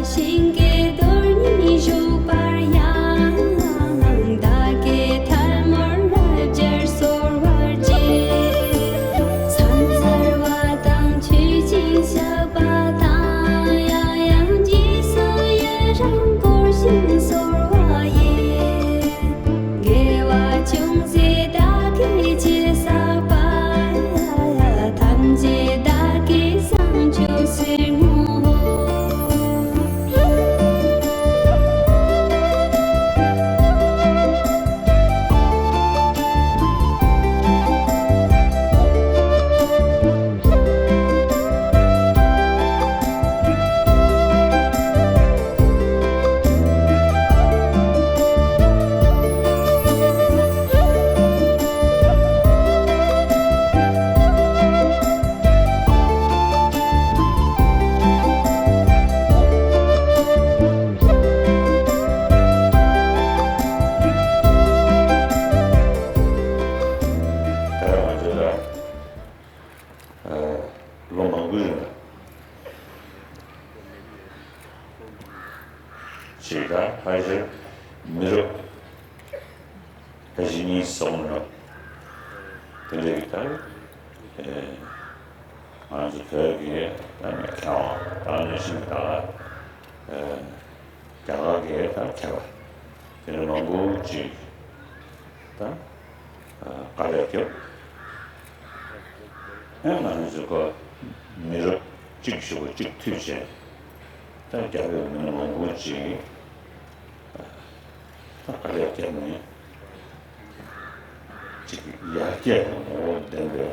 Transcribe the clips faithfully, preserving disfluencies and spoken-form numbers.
ཞིང་གི་རྡུལ་སྙེད་བཞུགས་པར་ཡང་། བདག་གི་ཐལ་མོ་ལེགས་སྦྱར་གསོལ་བར་བགྱི། ཟངས་གསར་བ་དང་མཆོད་ཅིང་བཤགས་པ་དང་། ཡང་ཡང་རྗེས་སུ་ཡི་རང་བསྐུལ་ཞིང་གསོལ་བ་ཡི། དགེ་བ་ཅུང་ཟད་བདག་གིས་ཅི་བསགས་པ། ཐམས་ཅད་བདག་གིས་བསང་མཆོད་ཕྱིར་བསྔོའོ། ལོ་མང་པོའི་རིང་ལ་ཅིག་དང་ཕལ་ཆེར་མི་རབས་ཕལ་ཆེར་གཉིས་གསུམ་ལ་དེ་འདྲ་གི་ད་ང་ཚོ་བོད་ཀྱི་ད་མཁས་དབང་དང་ནི་ཤིང་དང་རྒྱ་གར་གྱི་ད་མཁས་པ་དེ་འདྲ་མང་པོ་ཅིག་ད་དཀའ་ལས་བརྒྱབ། ཨེ་ང་ཚོ་ཀ་མི་རབས་གཅིག་ཞུ་བ་གཅིག་མཐུད་བྱས་ད་རྒྱ་བོད་མི་མང་པོ་ཅིག་ད་དཀའ་ལས་བརྒྱབ་ནས་ཅིག་ཡར་རྒྱས་དང་ངོ་བོ་ལྡན་པའི་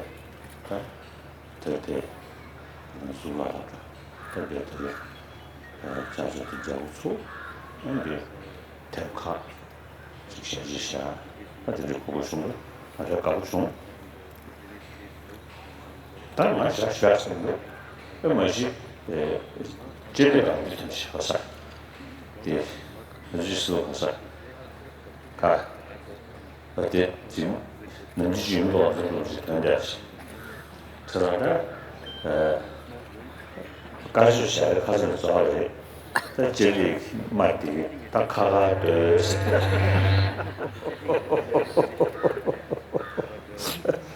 ད་དེ་དེ་གཟུགས་ལ་ད་དེ་དེ་ཆ་ཆ་དེ་རྒྱ་བོ་ཚོ་ཨེ་འདི་དེབ་ཁག་ཅིག་ཞལ་གྱིས་བཞག་ད་དེ་འདྲའི་གོ་སྐབས་བྱུང་བ་ང་ལ་དགའ་པོ་བྱུང་། ད་ང་ཞག་ཞག་ཟེར་འདུག་ཨེ་མ་གཞི་ལྕེ་ལེ་དང་འདི་ཐོན་ཞིག་ག་ས་དེ་ང་ཚོའི་སུ་ག་ས་ག་ཨ་དེ་ཅིང་ནམ་རྒྱུན་ཅིག་ཡོང་འདུག་ཨ་ཐོན་འདུག་ཅིག་ཐོན་བསྡད་ཅིག་ཁ་ས་ད་ཨ། བཀའ་ཆོས་བྱ་བའི་ཁ་ཚོན་རྫོགས་རེད། ད་ལྕེ་ལེ་མ་དེ་ད་ཁ་ཁ་སྡོད་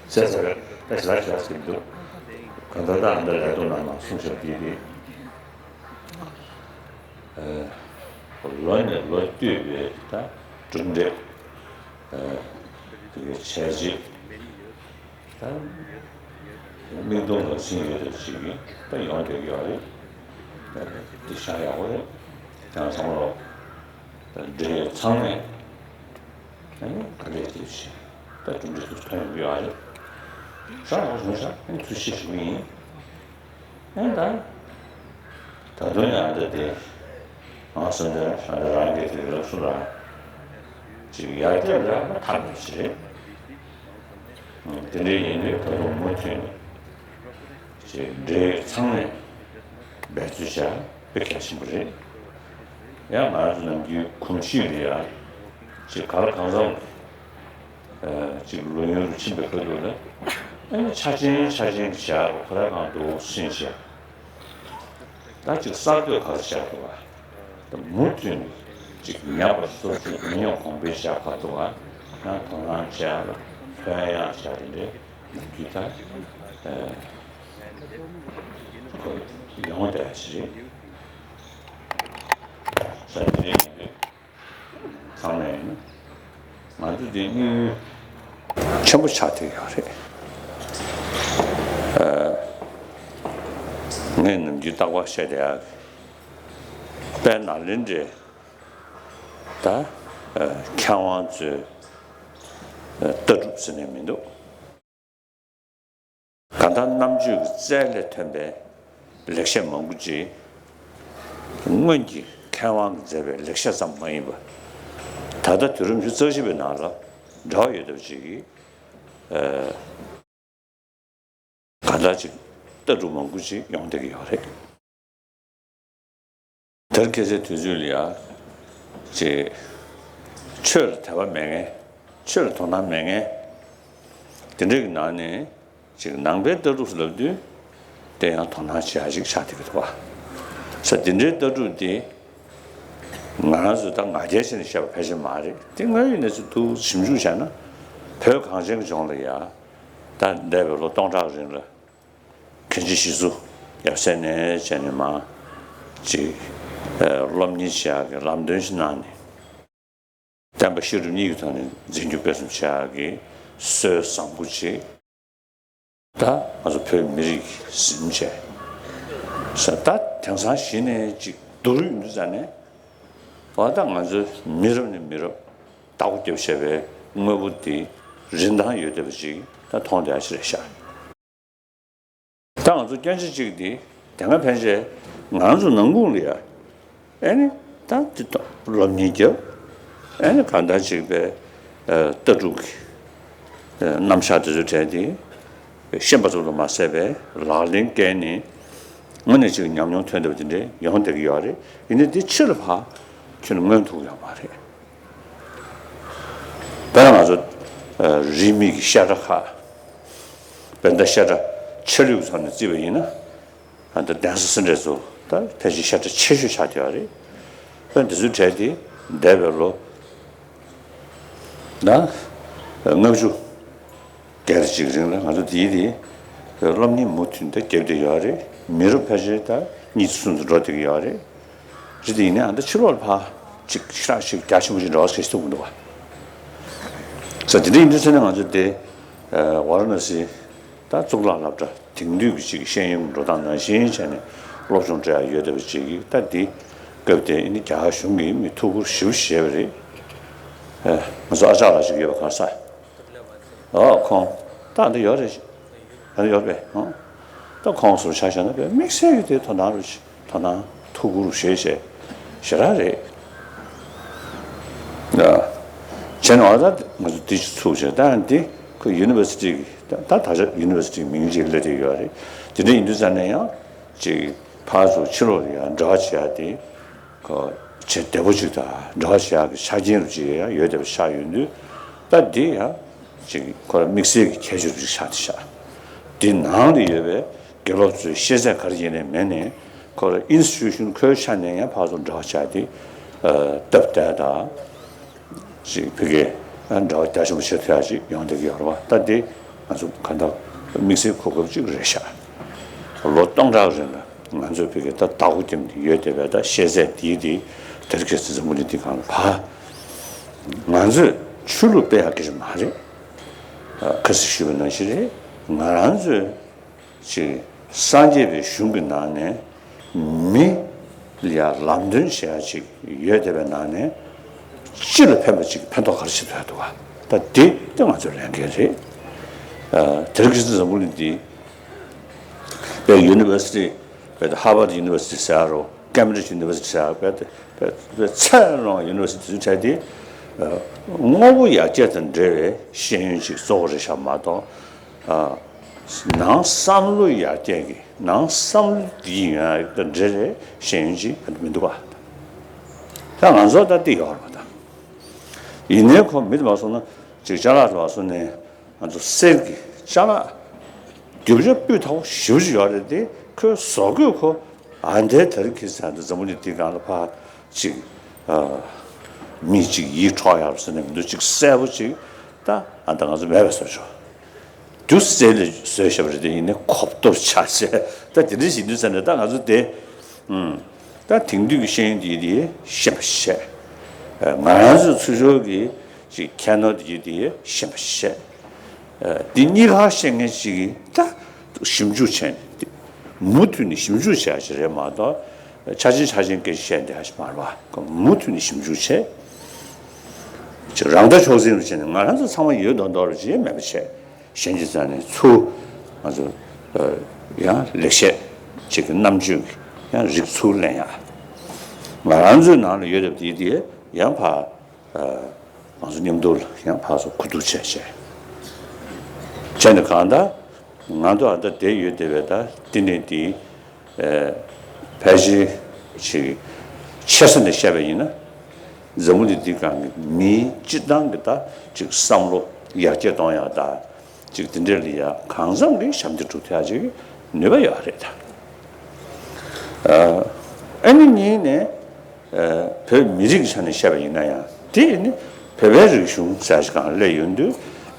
ཟེར་ཟེར་ཟེར་ད་ཞེ་དྲག་ཞེ་དྲག་ཟེར་འདུག་གང་ལྟར་ད་ཨ་མདའ་ལས་དོན་ནང་ལ་གསུང་བྱ་དེ་རེད། ལོ་ནས་ལོ་བསྟུད་པའི་ད་གྲུབ་འབྲས་དེ་གའི་བྱས་རྗེས། ད་མིག་མཐོང་ལ་ཕྱིན་ཡོད་དེ་ཞིག་གིས་ད་ཡོང་བསྡད་ཀྱི་ཡོད་རེད། ད་འདི་ཤ་ཡག་པོ་རེད། ཡང་ཚང་མ་ལོ་ད་འབྲེལ་ཡོད་ཚང་མས་ཨ་ནི་ག་ལེར་དེ་བཞིན་ད་གྲུབ་འབྲས་དེ་ཐོན་ཡོང་གི་ཡོད་རེད། ཤ་ཡག་པོ་བྱུང་ཤག་ཨ་ནི་ཐུགས་རྗེ་ཆེ་ཞུ་གི་ཡིན། ཨེ་ད། ད་དུང་ཡང་འདི་དེ། ང་སེམས་ཅན་ཧྲ་འདྲ་རང་གི་དེ་ལབ་སུ་ར། ཅིག་ཡར་རྒྱས་ལ་མ་ཐག་ཉེ་ཞིག་རེད། དེ་འདྲའི་ཡིན་དུས་ད་དུང་མུ་མཐུད་ནས། ཅིག་འབྲེལ་ཡོད་ཚང་མས་འབད་རྩོལ་བྱ་དཔེ་གལ་ཆེན་པོ་རེད། ཡང་ང་རང་ཚོ་ནམ་རྒྱུན་གོམས་གཤིས་ལ་ཡ། ཅིག་ག་ལ་གང་འཚམ། ཅིག་ལོ་ཡུན་རུ་ཕྱིན་པའི་ཁ་ཐུག་ལ། ཨེ་ཆ་ཆེན་ཆ་ཆེན་གྱི་བྱ་བ་ཁོ་རང་གང་འདུག་ཕྱིན་བྱ། ད་ཅིག་གསར་གཏོད་ག་རེ་བྱ་དགོས་པ། ད་མུ་མཐུད་ནས་ཅིག་ཉམས་པ་སོར་ཆུད་མི་ཉམས་གོང་འཕེལ་བྱ་ག་འདུག་པ། ཡང་དོ་སྣང་བྱ་ལ་ལྷོད་ཡངས་བྱ་དེ་འདྲའི་ནམ་རྒྱུན་ད་ཁོ་ཡོང་བསྡད་ཞིག་རེད། ས་དེ་འདྲའི་ཡིན་དུས། ཚང་མས་ང་ཚོ་འདི་དམིགས་ཡུལ་ཆེན་པོ་ཆགས་བསྡད་ཡོད་རེད། ངས་ནམ་རྒྱུན་རྟག་པར་བཤད་བསྡད་ཡག་དཔལ་ནཱ་ལེནྡྲའི་ད་མཁས་དབང་ཚོའི་ལྟ་གྲུབ་ཟེར་ནས་མི་འདུག་གང་ལྟར་རྣམ་དཔྱོད་ཀྱི་རྩལ་ལས་ཐོན་པའི་ལེགས་བཤད་མང་པོ་ཅིག་སྔོན་གྱི་མཁས་དབང་གིས་མཛད་པའི་ལེགས་བཤད་ཙམ་མ་ཡིན་པར། ད་ལྟ་དུས་རབས་ཉི་ཤུ་རྩ་བཞི་པའི་ནང་ལ་འབྲེལ་བ་ཡོད་སྟབས་ཅིག་གིས་གང་ལྟར་ཅིག་ལྟ་གྲུབ་མང་པོ་ཅིག་ཡོང་བསྡད་ཀྱི་ཡོད་རེད། དེར་ཁ་སང་དུས་ཚོད་ལ་ཡ། ཅིག་ཆོས་ལ་དད་པ་མེད་མཁན། ཆོས་ལ་དོ་སྣང་མེད་མཁན། དེ་འདྲ་གི་ནང་ནས་ཅིག་ནང་པའི་ལྟ་གྲུབ་ལབ་དུས། དེ་ཡང་དོ་སྣང་བྱེད་ཡ་ཞིག་ཆགས་བསྡད་ཀྱི་འདུག་པ། ས་འདི་འདྲའི་ལྟ་གྲུབ་འདི་ང་རང་ཚོས་ད་ང་རྒྱལ་བྱས་ནས་བཤད་པ་ཕལ་ཆེར་མ་རེད། དེ་སྔོན་ཡིན་ནས་ཚུལ་དུ་ཞིབ་འཇུག་བྱས་ན། བོད་གངས་ཅན་གྱི་ལྗོངས་ལ་ཡ་ད་འདས་པའི་ལོ་སྟོང་ཕྲག་རིང་ལ་མཁན་ཆེན་ཞི་འཚོ་ཡབ་སྲས་ནས་བྱས་ནས་མ་ཅིག་སློབ་གཉེར་བྱེད་ཡག་གི་ལམ་སྟོན་ཞིག་གནང་ནས། བསྟན་པ་བཤད་སྒྲུབ་གཉིས་ཀྱི་ཐོག་ནས་འཛིན་སྐྱོང་སྤེལ་གསུམ་བྱེད་ཡག་གི་སྲོལ་བཟང་པོ་ཅིག་ད་ང་ཚོ་བོད་མི་རིགས་ཀྱིས་ཟིན་བྱས་ས་ད་དེང་སང་གཞི་ནས་ཅིག་བསྡུར་ཡོང་དུས་ཙ་ནས། འོ་ད་ང་ཚོའི་མི་རབས་ནས་མི་རབས་བདག་པོ་རྒྱབ་བྱས་པའི་དངོས་པོ་འདི་རིན་ཐང་ཡོད་བསྡད་པ་ཅིག་ད་མཐོང་བསྡད་ཡག་ཅིག་རེད་ཤག་ད་ང་ཚོ་སྐྱོན་ཆ་གཅིག་འདི་དེ་སྔ་ཕན་ཆད་ང་རང་ཚོ་ནང་ཁུལ་ལ་ཡ། ཨེ་ནི་ད་འདི་ད་སློབ་གཉེར་རྒྱབ། ཨེ་ནི་གང་ལྟར་ཅིག་པའི་ལྟ་གྲུབ་ཀྱི་རྣམ་གཞག་དེ་ཚོའི་གྲས་དེ་ཤེས་པ་ཙམ་དུ་མ་ཟད་པའི་ལག་ལེན་བཀལ་ནས་དངོས་གནས་ཅིག་ཉམས་མྱོང་ཐོན་བསྡད་པ་དེ་འདྲས་ཡོང་བསྡད་ཀྱི་ཡོད་རེད། ཡིན་ནའི་འདི་ཕྱི་ལ་ཕར་ཁྱོན་ནས་མངོན་ཐུབ་ཡོད་མ་རེད། དཔེར་ན་ང་ཚོ་རིས་མེད་ཀྱི་བཤད་གྲྭ་ཁག་དཔེར་ན་བཤད་གྲྭ་ཆ་ལུགས་ཀྱི་ཐོག་ནས་བརྩིས་པ་ཡིན་ན། ཨ་ད་གདན་ས་སེ་འབྲས་ཚོ་ད་ཕལ་ཆེར་བཤད་གྲྭ་ཆེ་ཤོས་ཆགས་བསྡད་ཡོད་རེད། ཨ་འདི་ཚོའི་གྲས་དེ་འདས་པའི་ལོ་ན་ལྔ་བཅུ་བརྒལ་ཅིག་རིང་ལ་ང་ཚོ་འདིའི་དེ་སློབ་གཉེར་མུ་མཐུད་ད་རྒྱབ་བསྡད་ཡོད་རེད། མི་རབས་ཕལ་ཆེར་ད་གཉིས་གསུམ་དུ་འགྲོ་བསྡད་ཀྱི་ཡོད་རེད། རེད་དེ་ཡིན་ནའང་ད་ཕྱི་ལོགས་ལ་ཕར་ཅིག་ཤག་ཞིག་རྒྱ་ཆེན་པོ་ཞིག་འགྲོ་བ་ཞིག་ཐུབ་མི་འདུག་བ། ས་དེ་འདྲ་ཡིན་དུས་ཚོད་ནས་ང་ཚོ་དེ་ཝཱ་ར་ཎ་སི་ད་གཙུག་ལག་སློབ་གྲྭ་དེང་དུས་ཀྱི་ཅིག་ཤེས་ཡོན་འགྲོ་སྟངས་ནང་བཞིན་བྱས་ནས་སློབ་སྦྱོང་སྤྲད་ཡ་ཡོད་བསྡད་པ་ཅིག་གིས་ད་འདི་སྐབས་དེ་ནི་རྒྱ་གར་གཞུང་གིས་མི་ཐུགས་ཁུར་ཞེ་པོ་བཞེས་པ་རེད། ཨ་ང་ཚོ་ཨ་ཅག་ལགས་ཅིག་ཡོད་པ་ག་ས། ཨོ་ཁོང་ད་འདི་ཡོད་རེད། ཨ་ནི་ཡོད་རེད་པས། ཨོ་ད་ཁོང་ཚོར་ཆ་བཞག་ན་དཔེ་དམིགས་བསལ་གྱི་དེ་དོ་སྣང་རུ་དོ་སྣང་ཐུགས་ཁུར་བཞེས་བྱས་ཞེ་དྲག་རེད། བྱས་ན་འོ་ད་ང་ཚོ་འདི་ཅིག་ཚུགས་བྱས་ད་འདི་ཁོ་ཡུ་ནི་ཝར་སི་ཊི་གི་ད་ད་ད་ཆ་ཡུ་ནི་ཝར་སི་ཊི་གི་མིང་ཅིག་སླེབས་བསྡད་ཡོད་རེད། དེ་འདྲ་ཡིན་དུས་ཙང་ནས་ཡང་ཅིག་ཕར་ཚུར་ཕྱི་ལོགས་ལ་ཡང་འབྲེལ་བ་བྱེད་ཡ་དེ། ཁོ་བྱེད་བདེ་པོ་ཅིག་དང་འབྲེལ་བ་བྱེད་ཡག་གི་ཆ་རྐྱེན་རུ་ཅིག་ཡང་ཡོད་བསྡད་པ་ཆགས་ཡོང་དུས། ད་འདི་ཡང་ཅིག་ཁོ་ལ་དམིགས་བསལ་གྱི་ཁྱད་ཆོས་རུ་ཅིག་ཆགས་ཏེ་ཆགས། འདི་ནང་ལ་ཡོད་པའི་དགེ་སློབ་ཚོའི་ཤེས་ཚད་ག་རེ་ཡིན་ནའི་མེད་ནའི་ཁོ་ལ་ཨིན་སི་ཊི་ཊུ་ཤན་ཁོའི་ཆ་ནས་ཡང་ཕར་ཚུར་འབྲེལ་བ་བྱས་ཏེ་སྟབས་བདེ་དང་། ཅིག་ཕ་གིའི་འབྲེལ་བ་རྒྱ་ཆེན་པོ་བྱེད་ཐུབ་ཡག་ཅིག་ཡོང་བསྡད་ཀྱི་ཡོད་རེད་བ། ད་འདི་ང་ཚོ་གང་ལྟར་དམིགས་བསལ་གོ་སྐབས་ཅིག་རེད་ཤག་ལོ་སྟོང་ཕྲག་རིང་ལ་ང་ཚོས་ཕ་གི་ད་བདག་པོ་རྒྱབ་ནས་ཡོད་བསྡད་པའི་ད་ཤེས་ཚད་འདིའི་འདི་དེ་རིང་ཁ་སང་འཛམ་བུ་གླིང་འདི་སྒང་ལ་ཕར་ང་ཚོས་ཆོས་ལུགས་སྤེལ་ཡག་གི་རེད་མ་རེད། ཁ་སང་ཞུས་པ་ནང་བཞིན་རེད། ང་རང་ཚོས་ཅིག་སངས་རྒྱས་པའི་གཞུང་གི་ནང་ནས་མི་ལ་ཡ་ལམ་སྟོན་བྱེད་ཡ་ཅིག་ཡོད་བསྡད་པའི་ནང་ནས་སྤྱི་ལ་ཕན་པ་ཅིག་ཕན་ཐོགས་ག་རེ་བྱེད་ཐུབ་ཡ་འདུག་ག་ད་འདི་ད་ང་ཚོའི་ལས་འགན་རེད། ཨ་དེ་རིང་ཁ་སང་འཛམ་བུ་གླིང་འདི་དཔེ་ཡུ་ནི་ཝར་སི་ཊི་དཔེ་ཧར་ཝར་ཌི་ཡུ་ནི་ཝར་སི་ཊི་ཟེར་ཡ་རོ་ཀེམ་བྷི་རིཇ་ཡུ་ནི་ཝར་སི་ཊི་ཟེར་ཡ་དཔེ་དཔེ་ཚད་ལོངས་ཡུ་ནི་ཝར་སི་ཊི་དེ་ཚོའི་གྲས་དེ་དངོས་པོ་ཡར་རྒྱས་དང་འབྲེལ་བའི་ཤེས་ཡོན་ཅིག་གཙོ་བོ་རེད་ཤག་མ་གཏོགས། ནང་བསམ་བློ་ཡར་རྒྱས་ཀྱི་ནང་བསམ་བློ་འདི་ཡོང་ཡག་དང་འབྲེལ་བའི་ཤེས་ཡོན་ཅིག་མི་འདུག་ག་ད་ང་ཚོ་ད་འདི་ཡོད་རེད་པ། ད་ཡིན་ནའི་ཁོ་མི་དེ་མ་སོང་ན་ཅིག་ཅ་ལག་དེ་མ་སོང་ནས་ང་ཚོ་གསེར་གྱི་ཅ་ལག་རྒྱུ་ཆ་སྤུས་དག་པོ་ཞེ་པོ་ཅིག་ཡོད་རེད་དེ། ཁོའི་བཟོ་བཀོད་ཁོ་ཨ་འདྲའི་དེ་རིང་ཁ་སང་ད་འཛམ་བུ་གླིང་འདི་སྒང་ལ་ཕར་ཅིག་མི་ཅིག་ཡིད་འཕྲོག་ཡག་ཟེར་ནས་མི་འདུག་ཅིག་གསལ་པོ་ཅིག་ད་ཨ་ད་ང་ཚོ་མེད་པ་བཟོ་ཆོག་རྒྱུ་གསེར་ལས་བཟོས་བཞག་པ་རེད་དེ། ཡིན་ནའི་གོ་སྟོབས་ཆག་ཆེ། ད་དེ་འདྲ་ཞིག་འདུག་ཟེར་ནས་ད་ང་ཚོ་དེ་ཨུམ། ད་དེང་དུས་ཀྱི་ཤེས་ཡོན་དེ་དེ་ཤེས་པ་བྱས། ང་རང་ཚོའི་ཚུར་ཕྱོགས་ཀྱི་ཅིག་ཁྱད་ནོར་དེ་དེ་ཤེས་པ་བྱས། འདི་གཉིས་ཀ་ཤེས་མཁན་ཞིག་གིས་ད་ཞིབ་འཇུག་བྱས་ནས་མུ་མཐུད་ནས་ཞིབ་འཇུག་བྱས་ཞིག་རེད་མ་གཏོགས་ཆ་ཆེན་ཆ་ཆེན་སྐད་ཆ་བཤད་འདི་ཧ་ཞིག་མ་རེད་བ། མུ་མཐུད་ནས་ཞིབ་འཇུག་བྱས། ཅིག་རང་ལྟ་མཆོག་འཛིན་རུ་བྱས་ནས་ང་རང་ཚོ་ཚང་མ་ཡོད་མདོག་མདོག་རུ་ཅིག་མེད་པ་བྱས། གཞན་གྱི་རྩ་ནས་ཚུར་ང་ཚོ་ཡང་ལེགས་བཤད་ཅིག་གི་རྣམ་དཔྱོད་ཀྱི་ཡང་རིགས་ཚུར་ལེན་ཡ། ང་རང་ཚོའི་ནང་ལ་ཡོད་རབས་དེ་དེ་ཡང་ཕར་ང་ཚོ་མཉམ་དུ་ཡང་ཕར་ཚུར་གོ་བསྡུར་བྱས་བྱས། བྱས་ནས་གང་ལྟར་ང་ཚོ་ཨ་ད་བསྡད་ཡོད་བསྡད་པའི་ད་བསྟི་གནས་འདི་ཕལ་ཆེར་ཅིག་ཆེ་ས་ནས་བཤད་པ་ཡིན་ན། འཛམ་བུ་གླིང་འདི་སྒང་གི་མིའི་སྤྱིར་བཏང་གི་ད་ཅིག་བསམ་བློ་ཡར་རྒྱས་གཏོང་ཡག་ད་ཅིག་དེ་འདྲ་ལ་ཡ་གང་འཚམ་གྱི་ཞབས་འདེགས་སྒྲུབ་ཐུབ་ཡག་ཅིག་ནུས་པ་ཡོད་རེད་ད། ཨ་ ཨ་ནི་གཉིས་ནས་བོད་མི་རིགས་ཀྱི་ཆ་ནས་བཤད་པ་ཡིན་ན་ཡང་དེ་ནི་བོད་པའི་རིག་གཞུང་ཟེར་ཞིག་གང་སླེབས་ཡོང་དུས་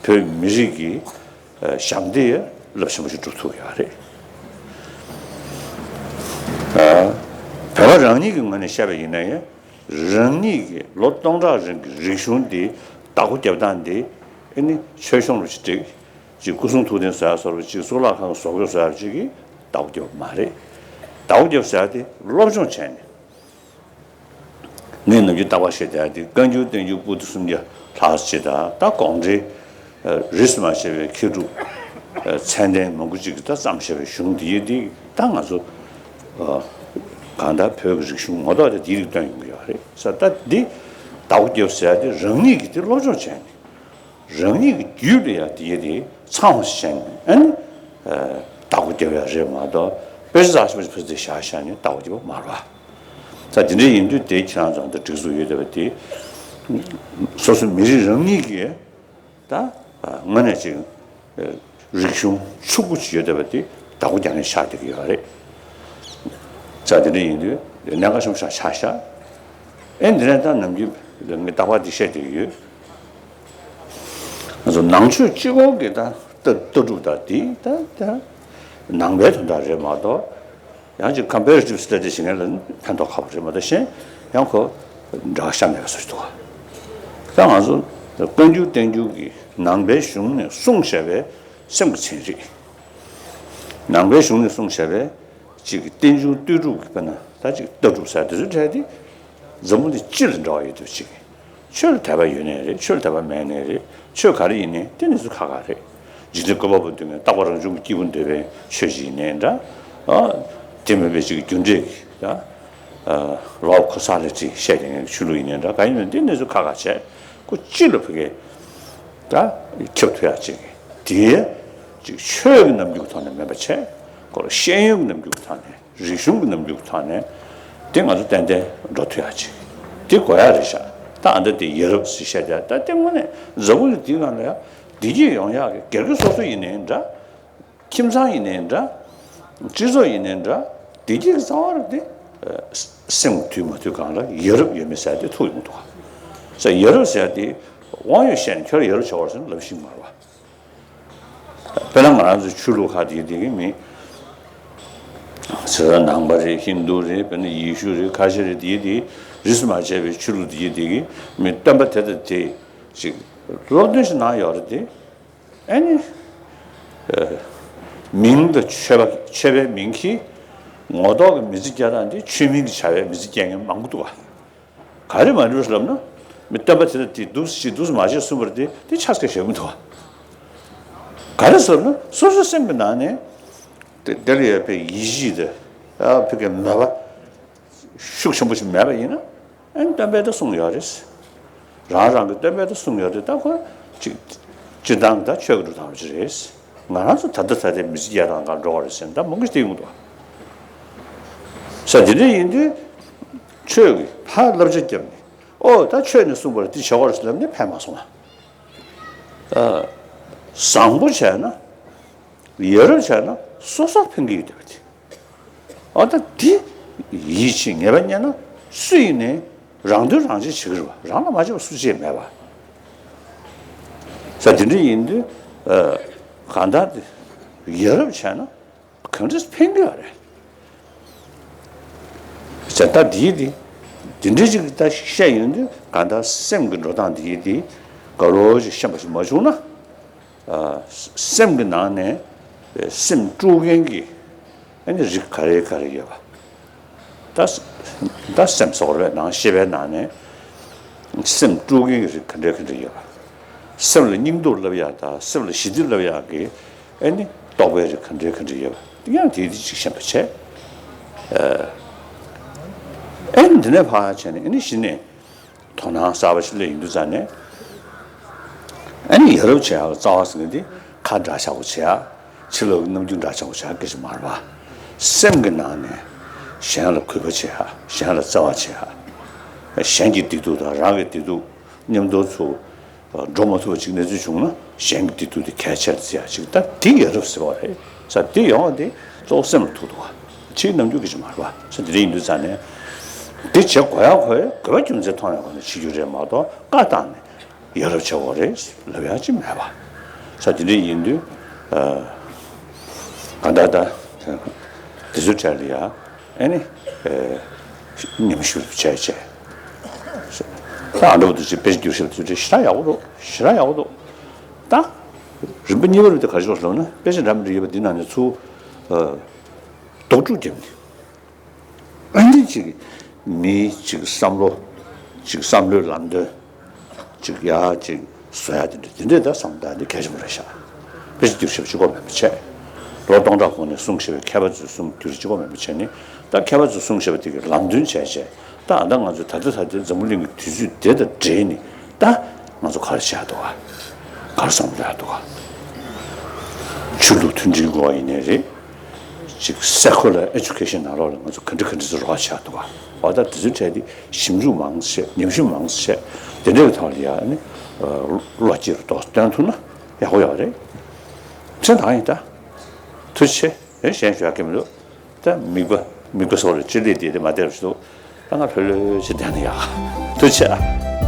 བོད་མི་རིགས་ཀྱི་ཞབས་འདེགས་རླབས་ཆེན་པོ་ཞིག་སྒྲུབ་ཐུབ་ཡོད་རེད། བོད་པ་རང་ཉིད་ཀྱི་ངོས་ནས་བཤད་པ་ཡིན་ན་ཡང་རང་ཉིད་ཀྱི་ལོ་སྟོང་ཕྲག་རིང་གི་རིག་གཞུང་འདི་བདག་པོ་རྒྱབ་སྟངས་འདི་ཨ་ནི་ཆོས་གཞུང་ལ་ཅིག་འགྲིག་ཅིག་སྐུ་གསུང་ཐུགས་རྟེན་བཟོ་ཡ་བཟོ་འདྲ་ཅིག་གཙུག་ལག་ཁང་བཟོ་དགོས་བཟོ་ཡ་ཅིག་གིས་བདག་པོ་རྒྱབ་པ་མ་རེད། བདག་པོ་རྒྱབ་ཟེར་ཡ་དེ་སློབ་སྦྱོང་བྱས་ནས། ངས་ནམ་རྒྱུན་རྟག་པར་བཤད་བསྡད་ཡ་དེ་བཀའ་འགྱུར་བསྟན་འགྱུར་པོ་ཏི་སུམ་བརྒྱ་ལྷག་ཅིག་དང་ད་དགོངས་འགྲེལ་རིས་སུ་མ་ཆད་པའི་མཁས་གྲུབ་མཚན་ལྡན་མང་པོ་ཅིག་གིས་ད་བརྩམས་བཞག་པའི་གཞུང་འདི་ཡི་འདི་ད་ང་ཚོ་གང་ལྟར་བོད་ཀྱི་རིག་གཞུང་ངོ་ཐོག་དེ་འདིའི་རིགས་སྟོན་ཡོང་གི་ཡོད་རེད་ཟེར། ད་འདི་བདག་པོ་རྒྱབ་ཟེར་ཡ་དེ་རང་ཉིད་ཀྱིས་དེ་སློབ་སྦྱོང་བྱས་ནས། རང་ཉིད་ཀྱི་རྒྱུད་ལ་ཡང་དེ་ཡི་དེ་ཚང་བ་ཞིག་བྱས་ནས་ཨ་ནི་བདག་པོ་རྒྱབ་ཡ་རེད་མ་གཏོགས་དཔེ་ཆ་ཚ་ཞིབ་ཕུལ་ཚེ་བཞག་བཞག་ནས་བདག་པོ་རྒྱབ་པ་མ་རེད་བ། ད་དེ་འདྲ་ཡིན་དུས་དེ་ཁྱེད་རང་ཚོ་འདི་སྒྲིག་འཛུགས་ཡོད་བསྡད་པ་དེ་སོ་སོ་མི་རིགས་རང་ཉིད་ཀྱིས་ད་དངོས་གནས་ཅིག་རིག་གཞུང་ཕྱུག་པོ་ཅིག་ཡོད་བསྡད་པ་དེ་བདག་པོ་རྒྱག་མཁན་ཆགས་བསྡད་ཀྱི་ཡོད་རེད། ད་དེ་འདྲ་ཡིན་དུས་གནད་འགག་ཆེན་པོ་ཞིག་ཆགས་ཤག་ཨེ་འདི་ནས་ད་ནམ་རྒྱུན་ངས་རྟག་པར་འདི་བཤད་བསྡད་ཀྱི་ཡོད། ང་ཚོ་ནང་ཆོས་སྤྱི་ཁོག་གི་ད་ལྟ་ལྟ་གྲུབ་དང་དེ་ད་ད་ནང་པའི་དོན་དག་རེད་མ་གཏོགས་ཡང་ཅིག་comparative study བྱེད་མཁན་ལ་ཕན་ཐོགས་ཁག་པོ་རེད་མ་གཏོགས་གཞན་ཡང་ཁོ་འདྲ་ཤ་མེད་པ་བཟོ་ཞིག་འདུག་ད་ང་ཚོ་བཀའ་འགྱུར་བསྟན་འགྱུར་གྱི་ནང་པའི་གཞུང་ནས་གསུངས་བཞག་པའི་སེམས་ཀྱི་ཚན་རིག་ནང་པའི་གཞུང་ནས་གསུངས་བཞག་པའི་ཅིག་རྟེན་འབྱུང་ལྟོས་གྲུབ་ཀྱི་དཔེར་ན་ད་ཅིག་ལྟ་གྲུབ་ཟེར་དེ་ཚོའི་གྲས་དེ་འཛམ་བུ་གླིང་སྤྱི་ལ་འབྲེལ་བ་ཡོད་དུས་ཅིག་ཆོས་ལ་དད་པ་ཡོད་ནའི་རེད། ཆོས་ལ་དད་པ་མེད་ནའི་རེད། ཆོས་ག་རེ་ཡིན་ནའི་དེ་ནི་ཚུལ་ཁག་ཁག་རེད། འཇིག་རྟེན་བཀོད་པ་པོ་འདུལ་མཁན་རྟག་པ་རང་བྱུང་གི་སྐྱེས་བུ་འདོད་པའི་ཆོས་ཅིག་ཡིན་ནའི་འདྲ། ཨ། དེ་མིན་པའི་ཅིག་རྒྱུ་འབྲས་ཀྱི་ད། ཨ། law of causality བཤད་བསྡད་མཁན་གྱི་ཆོས་ལུགས་ཡིན་ནའི་འདྲ་ག་ཡིན་ནའི་དེ་ནི་ཚུལ་ཁག་ཁག་བྱས་ཁོ་སྤྱི་ལ་ཕ་གི་ད་ཁྱབ་ཐུབ་ཡ་ཅིག་དེ་ཅིག་ཆོས་ཀྱི་རྣམ་འགྱུར་གྱི་ཐོག་ནས་མིན་པ་བྱས་ཁོ་ལ་ཤེས་ཡོན་གྱི་རྣམ་འགྱུར་གྱི་ཐོག་ནས། རིག་གཞུང་གི་རྣམ་འགྱུར་གྱི་ཐོག་ནས་དེ་ང་ཚོ་ཏན་ཏན་འགྲོ་ཐུབ་ཡ་ཅིག་དེ་དགོས་ཡ་རེད་ཤག་ད་ཨ་འདྲ་དེ་ཡ་རབས་ཟེར་བཤད་བསྡད་ད་དེ་དངོས་གནས་འཛམ་བུ་གླིང་འདིའི་ནང་ལ་ཡ་བདེ་སྐྱིད་ཡོང་ཡག་གི་སྒེར་གྱི་སོ་སོ་ཡིན་ནའི་འདྲ། ཁྱིམ་ཚང་ཡིན་ནའི་འདྲ། སྤྱི་ཚོགས་ཡིན་ནའི་འདྲ། བདེ་སྐྱིད་ཀྱི་རྩ་བ་རུ་དེ་སེམས་དུས་མ་དུས་གང་ལ་ཡ་རབས་ཡོད་མེད་ཟེར་དེ་ཐུག་ཡོང་འདུག་ག་ས་ཡ་རབས་ཟེར་དེ་དབང་ཡོད་བཤད་ནས་ཁྱོད་ཡ་རབས་བྱ་བར་ཟེར་ན་ལབ་ཤེས་མ་རེད་བ། དཔེར་ན་ང་རང་ཚོའི་ཆོས་ལུགས་ཁག་དེ་དེ་གི་མི། ཟེར་ན་ནང་པ་རེད། ཧིན་རྡུ་རེད། དཔེར་ན་ཡེ་ཤུ་རེད། ཁ་ཆེ་རེད། དེ་དེ་རིས་སུ་མ་ཆད་པའི་ཆོས་ལུགས་དེ་དེ་གི་མི་སྟོན་པ་དེ་དང་དེ་ཅིག་སློབ་སྟོན་ཞིག་གནང་ཡོད་རེད་དེ། ཨ་ནི། མིང་དང་ཆོས་པ་ཆོས་པའི་མིང་གིས་ངོ་ཐོག་གི་མི་ཚེ་སྐྱེལ་སྟངས་དེ་ཆོས་མིང་གི་བྱ་བའི་མི་ཚེ་སྐྱེལ་མཁན་མང་པོ་འདུག་ག་ག་རེ་མ་འགྲོ་ལབ་ན། མི་སྟོན་པ་དེ་ལ་དེ་འདུག་སེ་འདུག་སེ་མ་བྱེད་གསུངས་པར་དེ་དེ་ཆ་སྐྱེ་ཞེ་མི་འདུག་ག་ག་རེ་ཟེར་ན་སོ་སོའི་སེམས་ཀྱི་ནང་ནས་དེ་དེ་ལ་ཡོད་པའི་ཡིད་ཆེས་དེ་ཨ་ཕ་གི་མོས་པ་ཤུགས་ཆེན་པོ་ཞིག་མེད་པ་ཡིན་ན་ཨ་ནི་སྟོན་པས་ད་གསུངས་ཡོད་རེད། རང་རང་གི་སྟོན་པས་ད་གསུངས་ཡོད་རེད། ད་ཁོ་ཅིག་སྤྱིར་བཏང་གི་ད་ཆོས་ཀྱི་འགྲོ་སྟངས་ཅིག་རེད། ང་རང་ཚོ་ད་ལྟ་ད་ལྟའི་མི་ཚེ་སྐྱེལ་སྟངས་གང་འགྲོ་བ་རེད་ཟེར་ན་ད་མང་པོ་ཞིག་དེ་ཡོང་འདུག་ག་ས་དེ་འདྲ་ཡིན་དུས། ཆོས་ཀྱི་ཕར་བསླབ་བྱ་བརྒྱབ་ནས་ཨོ་ད་ཆོས་ནས་གསུངས་པར་འདི་བྱ་བར་ཟེར་ལབ་ནས་ཕན་མ་སོང་བ། བཟང་པོ་བྱས་ན་ཡ་རབས་བྱས་ན་སོ་སོར་ཕན་གྱི་ཡོད་བསྡད་པ་དེ། ཨོ་ད་འདི་ཡིད་ཆེས་ངེས་པ་རྙེད་ན་སུ་ཡིན་ནའི་རང་དོན་རང་གཅེས་བྱེད་ཀྱི་རེད་བ། རང་ལ་མ་བྱས་པ་སུ་བྱེད་མེད་པ། ས་དེ་འདྲ་ཡིན་དུས་གང་ལྟར་ཡ་རབས་བྱས་ན། གང་འདྲས་ཕན་གྱི་ཡོད་རེད། བྱས་ད་འདིའི་འདི་འདི་འདྲས་ཅིག་ད་བཤད་ཡོང་དུས་གང་ལྟར་སེམས་ཀྱི་འགྲོ་སྟངས་འདིའི་འདི་ག་རོ་ཅིག་ཤེས་པ་ཞིག་མ་བྱུང་ན། ཨ། སེམས་ཀྱི་ནང་ནས་སེམས་དཀྲུག་མཁན་གྱི་ཨ་ནི་རིགས་ག་རེ་ག་རེ་ཡོད་པ། ད་ད་སེམས་སོགས་རེད་ནང་ཤེས་པའི་ནང་ནས་སེམས་དཀྲུག་མཁན་གྱི་རིགས་ག་འདྲ་ག་འདྲ་ཡོད་པ། སེམས་ལ་སྙིང་སྟོབས་སློབ་ཡག་དང་སེམས་ལ་ཞི་བདེ་སློབ་ཡག་གི་ཨ་ནི་རྟོག་པའི་རིགས་ག་འདྲ་ག་འདྲ་ཡོད་པ་དེ་ཡང་དེའི་དེ་ཅིག་ཤེས་པ་བྱས། ཨ་ནི་འདི་ནས་ཕར་བྱས་ནས་ཨ་ནི་གཞི་ནས་དོ་སྣང་གསར་པ་ཞིག་སླེབས་ཡོང་དུས་ཙང་ནས་ཨ་ནི་ཡ་རབས་བྱེད་ཡག་གི་རྩ་བ་ཟེར་མཁན་དེ་ཁ་འདྲ་ཆགས་པོ་བྱེད་ཡག་ཕྱི་ལོགས་ཀྱི་རྣམ་འགྱུར་འདྲ་ཆགས་པོ་བྱེད་ཡག་སྐད་ཆ་མ་རེད་པ། སེམས་ཀྱི་ནང་ནས་གཞན་ལ་གུས་པ་བྱེད་ཡག་གཞན་ལ་བརྩེ་བ་བྱེད་ཡག་གཞན་གྱི་སྡིག་སྡུག་དང་རང་གི་སྡིག་སྡུག་མཉམ་དུ་ཚུར་འགྲོ་མ་ཐུབ་པ་ཅིག་གནས་ཚུལ་བྱུང་ན་གཞན་གྱི་སྡིག་སྡུག་དེ་གལ་ཆེར་བརྩི་ཡག་ཅིག་ད་དེ་ཡ་རབས་ཟེར་བ་རེད་ས། དེ་ཡོང་བ་དེ་གཙོ་བོ་སེམས་ལ་ཐུག་འདུག་ག་ཕྱིའི་རྣམ་འགྱུར་སྐད་ཆ་མ་རེད་པ་ས། དེ་འདྲ་ཡིན་དུས་ཙང་ནས་ དེ་བྱེད་དགོས་ཡག་ཁོ་ཡ་དགོས་པ་རྒྱུ་མཚན་མཐོང་ཡག་གོ་ནས་བྱེད་རྒྱུ་རེད་མ་གཏོགས་བཀའ་བཏང་ནས་ཡ་རབས་བྱེད་དགོས་རེད་ལབ་ཡག་ཅིག་མེད་པ། ས་དེ་འདྲ་ཡིན་དུས་ག་འདྲ་ད་དེ་ཚོའི་གྲས་ལ་ཡ་ཨེ་ནི་ཉམས་ཞིབ་བྱས་བྱས། ད་ཨ་འདྲ་བོ་དུ་ཅིག་དཔེ་ཆ་བསྒྱུར་ཞིབ་དུ་ཅིག་ཞེ་དྲག་ཡག་པོ་འདུག་ཞེ་དྲག་ཡག་པོ་འདུག་ད་རིམ་པ་གཉིས་པ་རུ་དེ་ག་རེ་ཤོག་ལབ་ན་དཔེ་ཆ་འདྲ་མི་འདྲ་ཡོད་པ་འདི་ནང་ནས་ཚུར་ལྡོག་ཕྲུག་བརྒྱབ་ནས། ཨ་ནི་ཅིག་མིའི་ཅིག་བསམ་བློ་ཅིག་བསམ་བློའི་ལམ་སྟོན་ཅིག་ཡ་ཅིག་བཟོ་ཡ་དེ་འདྲ་དེ་འདྲས་ད་བསམ་ད་འདི་གལ་ཆེན་པོ་རེད་ཤག་དཔེ་ཆ་བསྒྱུར་ཞིབ་ཅིག་གོ་མེད་པ་བྱས། ལོ་སྟོང་ཕྲག་གོང་ནས་གསུངས་བཞག་པའི་མཁས་པ་ཚོས་གསུངས་བསྒྱུར་ཅིག་གོ་མེད་པ་བྱས་ནས་ད་མཁས་པ་ཚོས་གསུངས་བཞག་པ་དེ་གི་ལམ་སྟོན་བྱས་བྱས་ད་ཨ་ད་ང་ཚོ་ད་ལྟ་ད་ལྟའི་འཛམ་བུ་གླིང་གི་དུས་ཚོད་དེ་དང་འབྲེལ་ནས་ད་ང་ཚོ་ག་རེ་བྱས་འདུག་ག་ག་རེ་བསམ་བློ་ཡག་འདུག་ག་ཆོས་ལུགས་མཐུན་སྒྲིལ་དགོས་པ་ཡིན་ནའི་རེད། ཅིག་སེ་ཁོ་ལར་ཨེ་ཇུ་ཀེ་ཤན་ནང་ལོགས་ལ་ང་ཚོ་ག་འདྲ་ག་འདྲ་ཚོ་རོགས་བྱས་འདུག་ག་འོ་ད་དེ་ཚོའི་གྲས་དེ་ཞིབ་འཇུག་མང་ཙམ་བྱས་ཉམས་ཞིབ་མང་ཙམ་བྱས་དེ་འདྲའི་ཐོག་ལ་ཡ་ནི་བློ་སྐྱེད་རུ་ཏོག་སྟོན་ཐུབ་ན་ཡག་པོ་ཡོད་རེད། ཚེ་ཐང་ཡིན་ད། ཐུགས་རྗེ་ཆེ། ཨེ་གཞན་ཞུ་ཡག་གི་མི་འདུག་ད་མིག་པ་མིག་པ་སོགས་ལ་ཅི་ལས་དེ་དེ་མ་བསྡད་རུ་ཞུ་འདུག་ད་ང་ལྷོད་ལྷོད་བྱས་བསྡད་ན་ཡག་ཐུགས་རྗེ་ཆེ།